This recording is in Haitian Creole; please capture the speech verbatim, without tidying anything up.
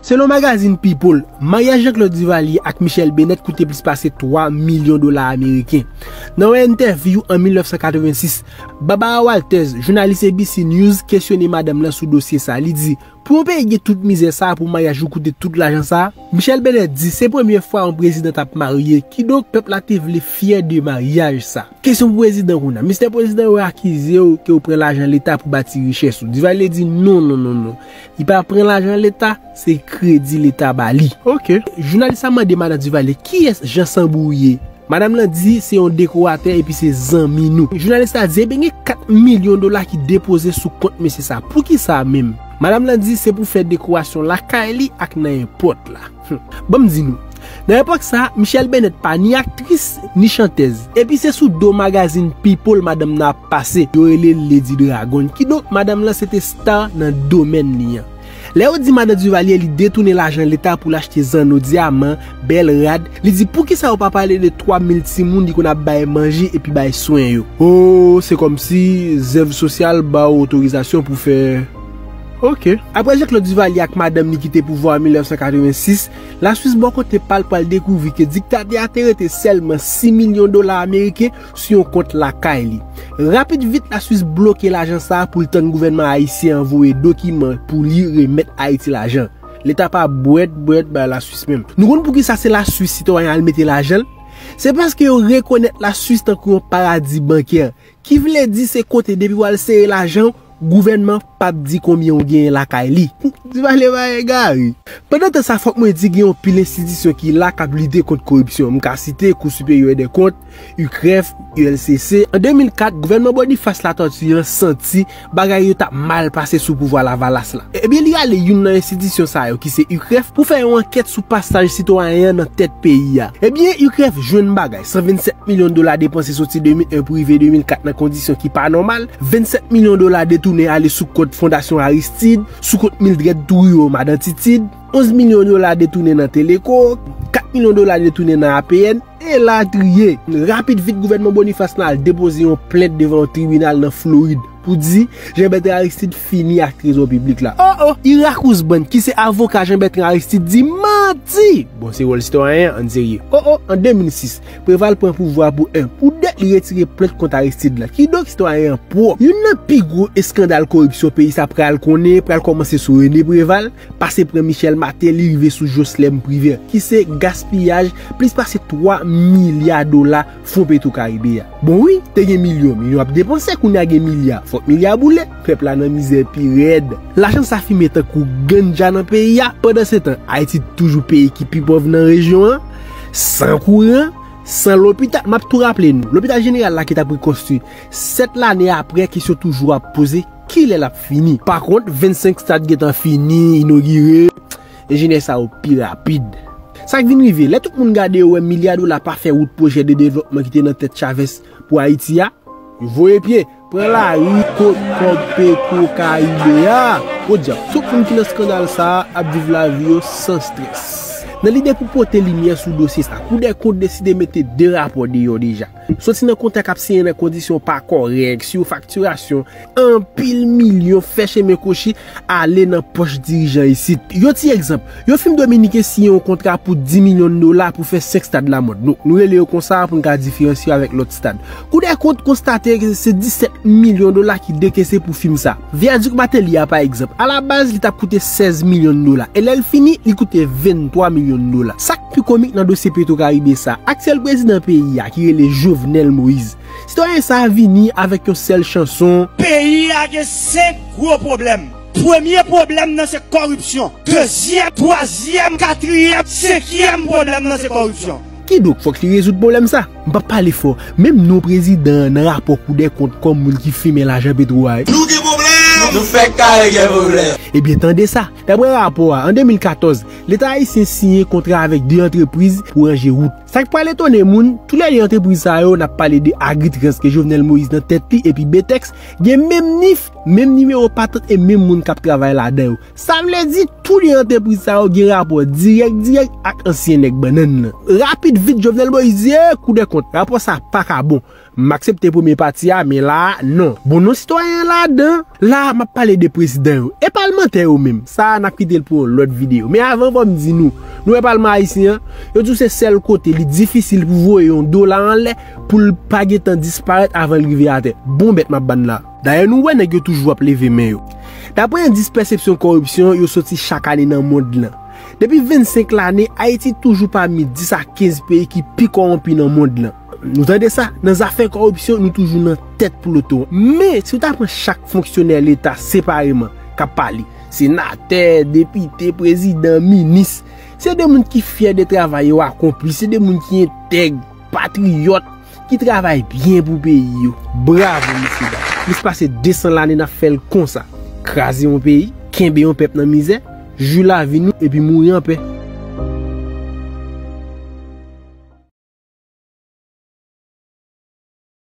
Selon magazin People, maryaj Jean-Claude Duvalier ak Michelle Bennett koute plis pase twa milyon dola ameriken. Nan yon entèvyou an mil nèf san katrevensis, Barbara Walters, jounalis A B C News, kesyone madanm lan sou dosye sa. Li di, pou yon peyi gen tout mizè sa a, pou maryaj ou koute tout lajan sa a? Michelle Bennett di se premye fwa yon prezidan t ap marye, kidonk pèp la te vle fyè de maryaj sa. Kesyon pou prezidan kounye a. Mistè Prezidan, yo akize w ke w pran lajan leta pou bati richès ou. Duvalier di non, non, non, non. Li pa pran lajan leta, se kredi leta ba li. Ok. Jounalis la mande madan Duvalier kiyès Jean Sambou ye. Madanm lan di se yon dekoratè epi se zanmi nou. Jounalis la di ebyen gen kat milyon dola ki depoze sou kont mesye sa. Poukisa menm? Madanm lan di se pou fè dekorasyon lakay li ak nan èpòt la. Hmm. Ban m di nou, nan epòk sa, Michelle Bennett pa ni aktris, ni chantèz. Epi se sou do magazin People madanm nan ap pase. Yo rele l Lady Dragon. Kidonk, madanm lan se te star nan domèn li an. Lè yo di madan Duvalier li detounen lajan leta pou l achte zanno dyaman, bèl rad, li di poukisa yo pa pale de twa mil timoun li konn ap bay manje epi bay swen yo? Oh, se kòmsi zèv sosyal ba w otorizasyon pou fè. Ok. Apre Jean-Claude Duvalier ak madanm li kite pouvwa an mil nèf san katrevensis, Laswis bò kote pa l pral dekouvri ke diktatè a te rete sèlman sis milyon dola ameriken sou yon kont lakay li. Rapid vit, Laswis bloke lajan sa a pou l tann gouvènman ayisyen an voye dokiman pou li remèt Ayiti lajan. Leta pa bwèt, bwèt bay Laswis menm. Nou konn poukisa se Laswis sitwayen al mete lajan l? Se paske yo rekonèt Laswis tankou yon paradi bankè. Ki vle di se kote depi w al sere lajan w, gouvènman p ap di konbyen w genyen lakay li. Duvalier pa egare. Pandan tan sa, fòk mwen di gen yon pil enstitisyon ki la k ap lite kont koripsyon. M ka site Kou Siperyè dè Kont, UCREF, U L C C. An de mil kat, gouvènman Boniface Latortue an santi bagay yo t ap mal pase sou pouvwa Lavalas la. Ebyen, li rale youn nan enstitisyon sa yo, ki se UCREF, pou fè yon ankèt sou pasaj sitwayen an nan tèt peyi a. Ebyen, UCREF jwenn bagay, san vennsèt milyon dola depanse soti de mil en pou rive de mil kat nan kondisyon ki pa nòmal, vennsèt milyon dola detounen ale sou kont Fondasyon Aristide, sou kont Mildred Trouillot, Madan Titid, onz milyon dola detounen nan Teleco, kat milyon dola detounen nan A P N, elatriye. Rapid vit, gouvènman Boniface lan al depoze yon plent devan yon tribinal nan Florid pou di Jean Bertrand Aristide fini ak trezò piblik la. Oh, oh, Irakouz Brand, ki se avoka Jean Bertrand Aristide, di manti! Bon, se wòl sitwayen an, ann serye. Oh, oh, an de mil sis, Preval pran pouvwa pou en, pou de, li retire plent kont Aristide la. Kidonk, sitwayen an pwòp. Youn nan pi gwo eskandal koripsyon peyi sa pral konnen, pral kòmanse sou René Préval, pase pran Michel Martelly, rive sou Jocelerme Privert, ki se gaspiyaj plis pase twa milya dola Fon Petro Karibe a. Bon wi, te gen milyon, milyon ap depanse, kounye a gen milya. Fòk milya boule, pèp la nan mizè pi rèd. Lajan sa fimen tankou ganja nan peyi a. Pandansetan, Ayiti toujou peyi ki pi pòv nan rejyon an, san kouran, san lopital. M ap tou raple nou, lopital jeneral la ki t ap rekonstwi, sèt lane apre, kesyon toujou ap poze, kilè l ap fini? Pa kont, vennsenk stad gentan fini, inogire, enjenyè sa yo pi rapid. Sa k vin rive, lè tout moun gade yo wè milya dola pa fè wout, pwojè de devlopman ki te nan tèt Chavez pou Ayiti a, yo voye pye, pran lari kot kòb Petro Karibe a. Podyab, tout moun ki nan eskandal sa a ap viv lavi yo san strès. Nan lide pou pote limyè sou dosye sa, Kou dè Kont deside mete de rapò deyò deja. Soti nan kontrak k ap siyen nan kondisyon pa kòrèk, sifaktirasyon, anpil milyon fè chemen kwochi ale nan pòch dirijan isit. Yon ti egzanp, yon fim dominiken siyen yon kontra pou dis milyon dola pou fè senk stad lamòd. Nou, nou rele yo konsa pou n ka diferansye yo avèk lòt stad. Kou dè Kont konstate ke se disèt milyon dola ki dekese pou fim sa. Vyadik Martelly a, pa egzanp, alabaz, li t ap koute sèz milyon dola. E lè l fini, li koute venntwa milyon dola. Sa k pi komik nan dosye Petro Karibe sa, aktyèl prezidan peyi a, ki rele Jovenel Moïse, sitwayen sa a vini avèk yon sèl chanson. Peyi a gen senk gwo pwoblèm. Premye pwoblèm nan se kòripsyon. Dezyèm, twazyèm, katriyèm, senkyèm pwoblèm nan se kòripsyon. Kidonk, fòk li rezoud pwoblèm sa. M p ap pale fò, menm non prezidan an nan rapò Kou dè Kont kòm moun ki fimen lajan Petro a. Nou gen pwoblèm! Nou fèk kare gen pwoblèm! Ebyen, tande sa. Daprè rapò a, an de mil katòz, Leta ayisyen siyen kontra avèk de antrepriz pou ranje wout. Sa k pral etone moun, toulède antrepriz sa yo, n ap pale de Agritrans ke Jovenel Moïse nan tèt li epi Betex, gen menm nif, menm nimewo patant e menm moun k ap travay ladan yo. Sa vle di, toulède antrepriz sa yo gen rapò dirèk dirèk ak ansyen nèg bannann nan. Rapid vit, Jovenel Moïse ye, Kou dè kont, rapò sa pa ka bon. M aksepte premye pati a, men la a, non. Bon, non sitwayen an ladan. La a, m ap pale de prezidan yo e palmantè yo menm. Sa a, n ap kite l pou yon lòt videyo. Men avan, fò m di nou, nou wè palman ayisyen an, yo di w se sèl kote li difisil pou voye yon dola anlè pou l pa gentan disparèt avan l rive atè. Bon bèt m ap bann la. Dayè, nou wè nèg yo toujou ap leve men yo. Daprè endis pèsepsyon kòripsyon, yo soti chak ane nan mond lan. Depi vennsenk lane, Ayiti toujou pami dis a kenz peyi ki pi kòwonpi nan mond lan. Nou tande sa? Nan zafè kòripsyon, nou toujou nan tèt ploton. Men, si w ta pran chak fonksyonè leta separeman k ap pale, senatè, depite, prezidan, minis, se de moun ki fyè de travay yo akonpli, se de moun ki entèg, patriyòt, ki travay byen pou peyi yo. Bravo, mesye dam. Plis pase de san lane n ap fè l konsa. Kraze yon peyi, kenbe yon pèp nan mizè, jwi lavi nou epi mouri anpè.